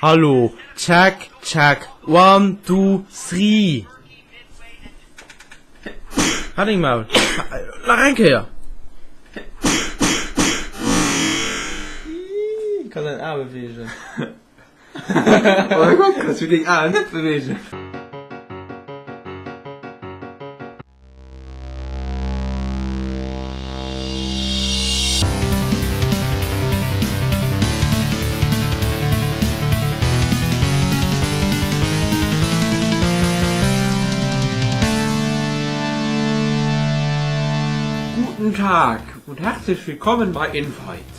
Hallo, check, check, one, two, three. Halt deng Maul. Nach eng Kéier. Ih, kann säin A beweegen. Oh mein Gott, kanns du deng Aen net beweegen? Guten Tag und herzlich willkommen bei Infight.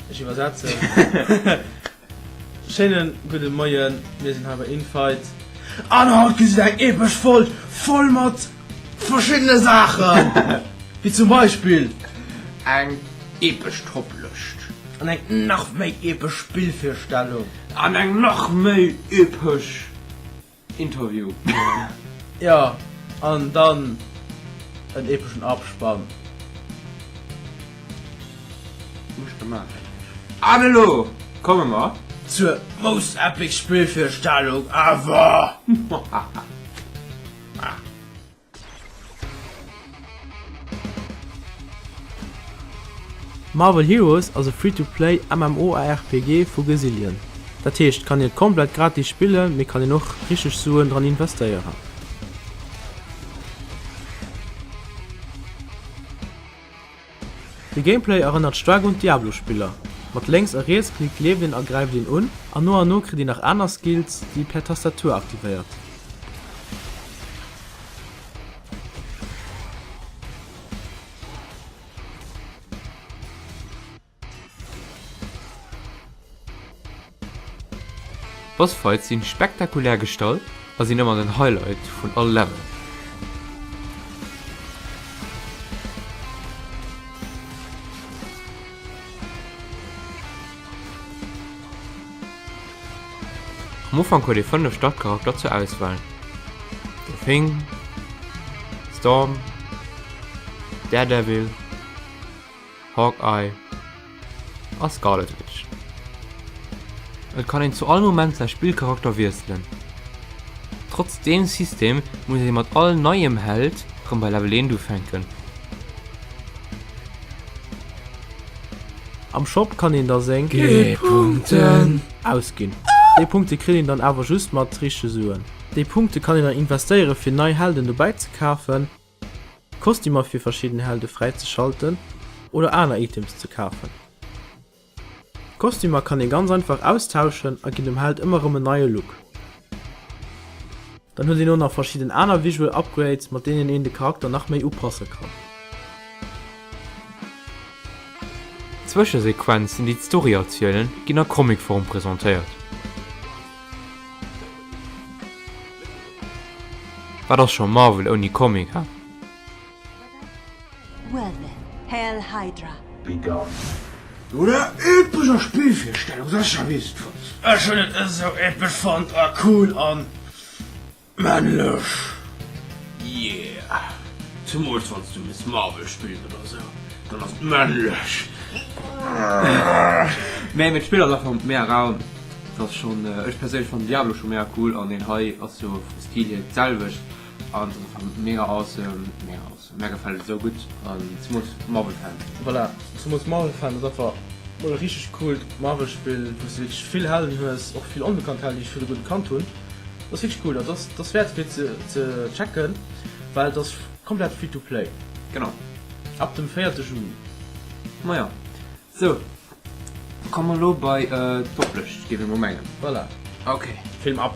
Ech iwwersetzen. Schéinen gudde Moien, mir sinn hei bei Infight an haut gesitt eng epesch Folg voll mat verschiddene Saachen, wéi zum Beispill. Eng epesch Toplëscht. An eng nach méi epesch Spillvirstellung. An eng nach méi epesch Interview. Jo, an dann en epeschen Abspann. Muss gemaach. An elo komme mer. Zur most epic Spillvirstellung ever! Marvel Heroes ass e Free-to-Play MMORPG vu Gazillion. Dat heescht kann een et komplett gratis spillen, mee kann een och richteg Suen dran investéieren. De Gameplay erënnert staark un d'Diablo-Spiller. Mat Lénks a Rietsklick leeft een a gräift een un, an no an no kritt een nach aner Skills, déi ee per Tastatur aktivéiert. Boss Fights sinn spektakulär gestalt a sinn ëmmer den Highlight vun all Level. Am Ufank huet ee 5 Startcharakter zur Auswahl, The Thing, Storm, Daredevil, Hawkeye a Scarlet Witch. Et kann een zu all Moment säi Spillcharakter wiesselen. Trotz deem System muss ee mat all neiem Held rëm bei Level 1 ufänken. Am Shop kann een da seng G-Punkten ausginn. Déi Punkte kritt een dann awer just mat richtege Suen. Déi Punkte kann een dann investéiere fir nei Helden dobäi ze kafen. Kostümer fir verschidden Helde fräizeschalten oder aner Items ze kafen. D'Kostümer kann ee ganz einfach austauschen a ginn dem Held ëmmer erëm en neie Look. Dann huet een och nach verschidden aner visual Upgrades mat deenen een de Charakter nach méi upasse kann. D'Zwëschesequenzen déi d'Story erzielen ginn a Comicform presentéiert. Wat ass scho Marvel ouni Comic, he? Well then, Hail Hydra. Be gone. No der epescher Spillvirstellung, Sascha, wéi hues de et fonnt? Ech hunn et esou epesch fonnt a cool an Männlech! Yeah! Zemools wanns du Miss Marvel spills oder sou, dann ass et männlech! Nee mee d'Spill ass einfach mega rau, et ass schon, ech perséinlech fannen Diablo schon mega cool an deen hei ass jo vum Stil hier d'selwecht an et ass einfach mega awesome, mega awesome, mär gefällt et esou gutt an zemools Marvel Fan. Voilà, zemools Marvel Fan ass einfach mol e richteg coolt Marvel Spill wous de wierklech vill Helden hues, och vill onbekannt Helden déi ech virdu guer net kannt hunn. Dat ass wierklech cool, dat ass dat ass wäert fir ze ze checken, well et ass komplett free to play. Genau. Ab dem véierte Juni. Maja, sou, komme mer elo bei d'Toplëscht, géif ech mol mengen. Voilà. Ok. Film ab!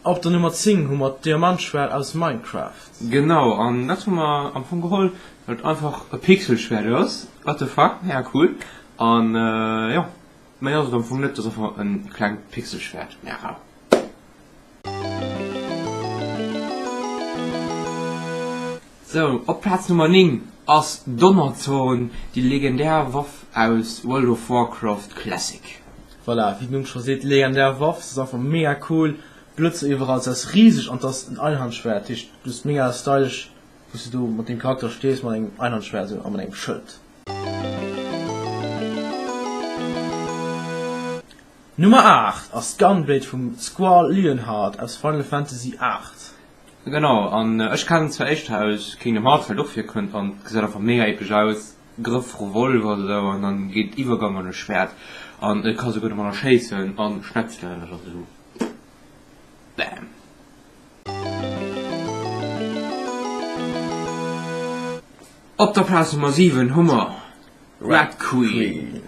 Op der Nummer 10 hu mer d'Diamantschwert aus Minecraft. Genau, an dat hu mer am Fong geholl, well et einfach e Pixelschwert ass. What the fuck, mega cool. An jo, méi ass et am Fong net, et ass einfach e klengt Pixelschwert, mega. Sou, op Plaz Nummer 9 ass Donnerzorn, déi legendär Waff aus World of Warcraft Classic. Voilà, wéi den Numm scho seet, legendär Waff, se ass einfach mega cool, Blëtzer iwwerall, se ass riseg an 't ass en Einhandschwert, dat heescht du bass mega stylesch wou s du do mat deem Charakter stees mat engem Einhandschwert esou a mat engem Schëld. Nummer 8 ass d'Gunblade vum Squall Leonhart aus Final Fantasy 8. Genau, an ech kennen zwar éischter aus Kingdom Hearts, well et och virkënnt an et gesäit einfach mega epesch aus, Grëff, Revolver esou an dann geet Iwwergang an e Schwert an et ka souguer domadder schéissen an schnetzelen, dat ass esou bam. Op der Plaz Nummer 7 hu mer Red Queen.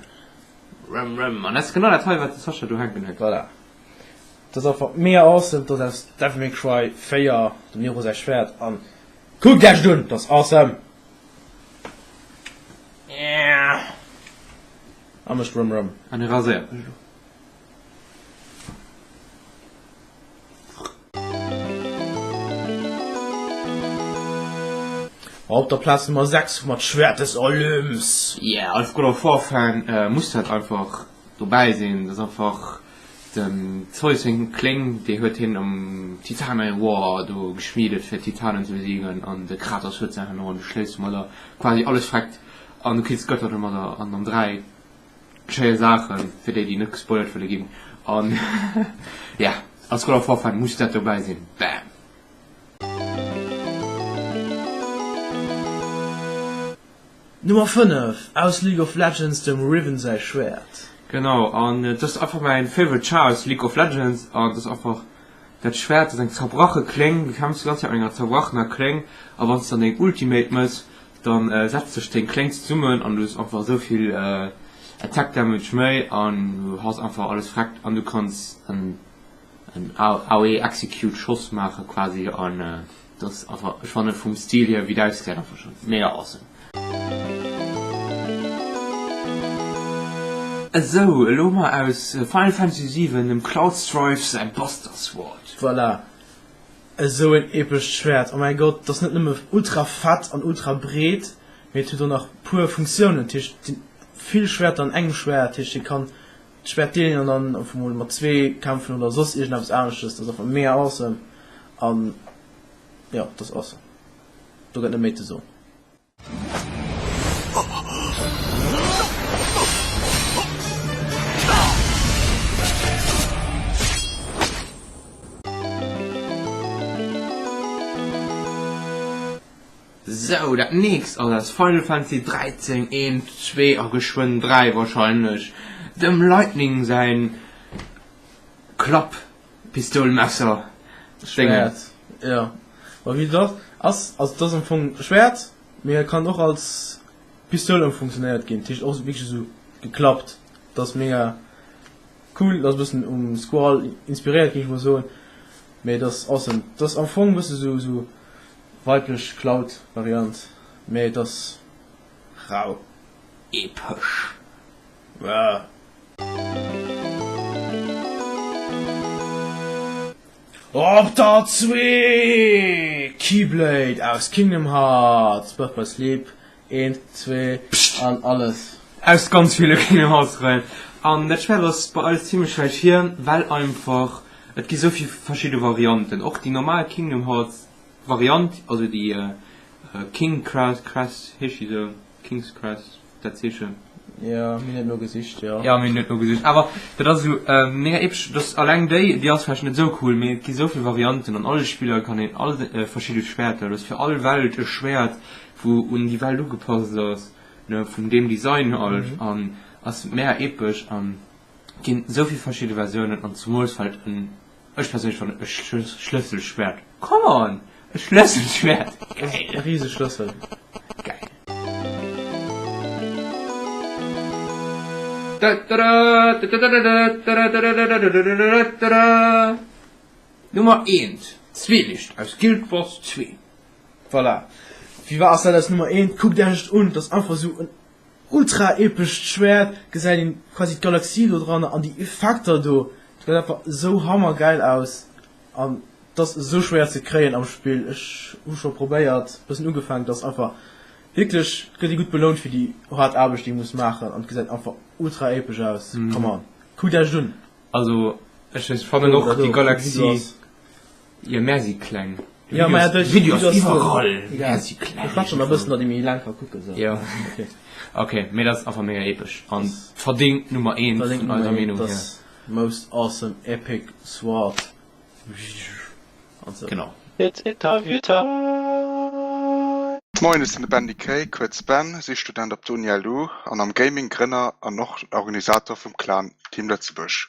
Rem rem, an dat ass genau dat hei wat de Sascha do hänken huet. Voilà. Dat ass einfach mega awesome, dat ass aus Devil May Cry 4, dem Nero säi Schwert an kuckt iech et un, dat ass awesome! Yeah! A mécht rem rem. An e raséiert mech elo. Op der Plaz Nummer 6 hu mer d'Schwäert des Olymps. Yeah, als God of War Fan muss dat einfach dobäi sinn. Dat ass einfach dem Zeus seng Kléng, déi huet hien am Titane War do geschmiedet fir d'Titanen ze besiegen an de Kratos huet se herno an du schléis domadder quasi alles freckt an du kills d'Götter domadder an am 3 Schéi Saachen fir déi déi net gespoilert wëlle ginn an ja als God of War Fan muss dat dobäi sinn. Bam! Nummer 5 aus League of Legends, dem Riven säi Schwäert. Genau, an et ass einfach mäin favorite Char aus League of Legends an et ass einfach dat Schwäert ass eng zerbrache Kléng, du kämpfs déi ganz Zäit mat enger zerbrachener Kléng a wanns de dann deng Ultimate mëss Dann setzt sech deng Kléng zesummen an du hues einfach esou vill Attack Damage méi an du haus einfach alles freckt an du kanns en AOE Execute Schoss maache quasi an dat ass einfach, ech fanne vum Stil hier wéi et ausgesäit einfach schon mega awesome. Esou, elo hu mer aus Final Fantasy 7 dem Cloud Strife säi Buster Sword. Voilà, Esou en epescht Schwert, oh mäi Gott, et ass net nëmme ultra fett an ultra breet, mee et huet och nach puer Funktiounen, dat heescht et sinn vill Schwerter an engem Schwert, dat heescht ee kann d'Schwert deelen an dann op emol mat zwee kämpfen oder soss iergendeppes aneschtes, dat ass einfach mega awesome an jo, dat ass awesome, do gëtt net méi ze soen. Sou, dat nächst ass aus Final Fantasy 13, 1, 2 a geschwënn 3 wahrscheinlech, dem Lightning säin Klapp. Pistoul, Messer, Schwäert. Jo, ma wéi dat ass, also et ass am Fong e Schwäert, mee et kann och als Pistoul ëmfunktionéiert ginn, dat heescht och wierklech esou geklappt. Dat ass mega cool, dat ass e bëssen um Squall inspiréiert géing ech mol soen, mee et ass awesome. Et ass am Fong e bësse sou sou weiblech Cloud-Variant, mee et ass rau. Epesch. Wuah. Op der zwee! Keyblade aus Kingdom Hearts, Birth by Sleep, eent, zwee an alles. Aus ganz ville Kingdom Hearts Reien. An dat Schwäert ass bei eis zimlech wäit vir, well einfach et gi sou vill verschidde Varianten. Och déi normal Kingdom Hearts Variant, also déi King Crest, Crest heescht déi sou? King's Crest? Dat Zeechen. Jo, mir hunn net nogesicht, jo. Jo, mir hunn net nogesicht. Awer dat ass esou mega epesch. Dat ass alleng déi, déi ass vläicht net esou cool, mee et gi esou vill Varianten. An alle Spiller kann een all verschidde Schwäerter, du hues fir all Welt e Schwäert, wou un déi Welt ugepasst ass, ne, vun deem Design halt. An ass mega epesch an et ginn esou vill verschidde Versiounen an zemools well et en Ech perséinlech fannen e Schlësselschwert, come on! E Schlësselschwert! Geil! E Riseschlëssel. Geil! Nummer eent, Zwielicht aus Guild Wars 2. Voilà. Wéi war ass dat als Nummer eent? Kuckt Iech et un, et ass einfach esou en Ultra epescht Schwert, gesäit een quasi d'Galaxie do dran an déi Effekter do, dat gesäit einfach esou hammergäil aus an d'ass esou schwéier ze kréien am Spill. Ech hu scho probéiert, bëssen ugefaangen, d'ass einfach wierklech, et gëtt ee gutt belount fir déi haart Aarbecht déi ee muss maachen an et gesäit einfach ultra epesch aus. Come on, kuckt iech et un! Also ech fannen och déi Galaxie. Jo mär si kleng. Jo mä de Video ass iwwerall. Mär si kleng. Ech waart schon e bëssen datt ee méi laang ka kucken sou. Jo ok mee dat ass einfach mega epesch an verdingt Nummer 1 vun eiser Meenung hier. Most awesome epic sword an sou. Genau. It's interview time! Moien, ech sinn de Ben Niquet, kuerz Ben, si Student op der Uni LU an am Gaming Grënner an och Organisator vum Clan Team Lëtzebuerg.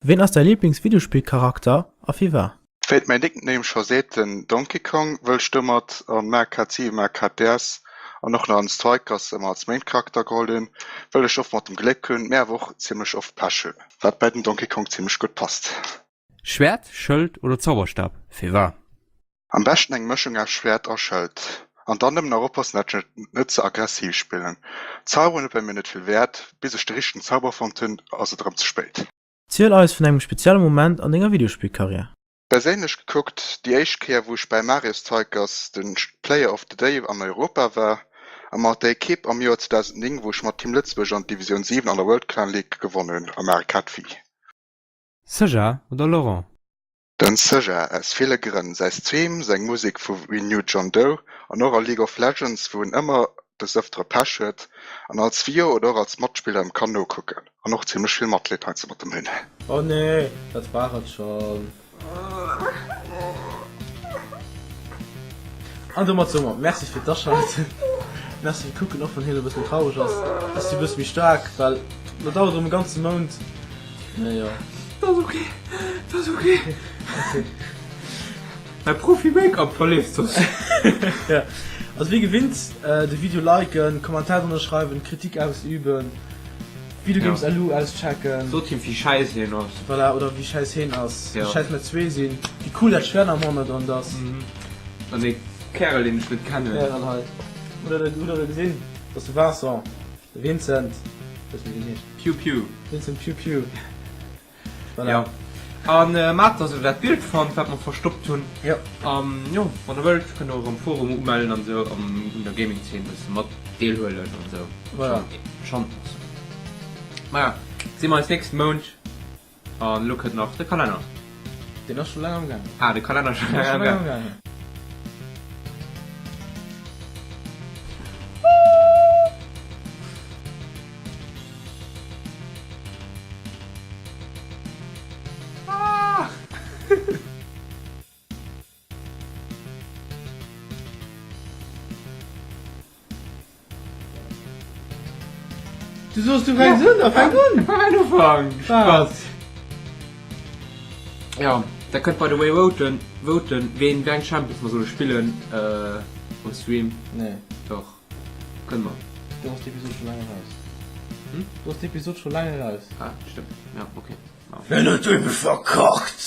Ween ass däi Liiblings-Videospill-Charakter a firwat? Wéi et mäin Nickname scho seet, den Donkey Kong, wëll ech domat an Mario Kart 7, Mario Kart DS an och nach an Strikers ëmmer als Main Charakter geholl hunn, wëll ech oft mat dem Gléck hunn, mee awer och zimmlech oft Pech hunn, wat bäi den Donkey Kong zimmlech gutt passt. Schwäert, Schëld oder Zauberstab, firwat? Am beschten eng Mëschung aus Schwäert a Schëld. An dann nëmmen nach oppassen dat ech net ze aggressiv spillen. Zauberen huet bei mir net vill Wäert, bis ech de richtegen Zauber fonnt hunn ass et erëm ze spéit. Ziel eis vun engem spezielle Moment an denger Videospillkarriär. Perséinlech gekuckt, déi éischt Kéier wou ech bäi Mario Strikers den Player of the Day an Europa war, a mat der Ekipp am Joer 2009 wou ech mat Team Lëtzebuerg an Divisioun 7 an der World Clan League gewonn hunn am Mario Kart Wii. Seja oder Laurent? Den Seja, aus ville Grënn, säi Stream, seng Musek vu We Knew John Doe an och a League of Legends wou en ëmmer des Ëftere Pech huet an als Viewer oder och als Matspiller em kann nokucken an och zimlech vill Matleed heiansdo mat em hunn. Oh nee, dat war et schon. An domat soe mer Merci fir d'Aschalten, Merci fir d'Kucken, och wann hien e bëssen traureg ass. Ech si bësse méi staark, well dat dauert erëm e ganze Mount. Mee jo. Dat ass ok, dat ass ok. Mäi Profi-Make-up verleeft soss. Ja, also wéi gewinnt, de Video liken, Kommentar drënner schreiwen, Kritik ausüben. Videogames ja. LU auschecken. Sot him wéi schäiss hien ass. Voilà, oder wéi schäiss hien ass. Ja. Wéi schäiss mir zwee sinn. Wéi cool dat Schwert am Hannergrond ass. Mhm. An dee Kärel, deen ech net kennen. Kärel hei. Hutt der, hutt der gesinn? Dat ass de Vincent. De Vincent. Weess net wéi en heescht. Piu Piu. Vincent Piu Piu. Voilà. Ja. An äh, maacht dass der dat Bild fannt, wat mer verstoppt hunn. Ja. An jo, wann der wëllt, kënnt der och am Forum umellen an sou, an un der Gaming-Zeen bësse mat deelhuelen an sou. Voilà. Schon, schon awesome. Maja, gesi mer eis nächsten Mount. An elo kënnt nach de Kalenner. Deen ass scho laang am gaangen. Ah, de Kalenner ass scho laang am gaangen. Du soos du fänks un, da fänk un! Fang ufang! Spaß! Ja, der kënnt by the way voten, voten, ween wéi eng Champions mer solle spillen um Stream. Nee. Doch. Kënne mer. Do ass d'Episod scho laang eraus. Hm? Do ass d'Episod scho laang eraus. Ah, stëmmt. Ja, okay. Wien huet d'Duebel verkacht?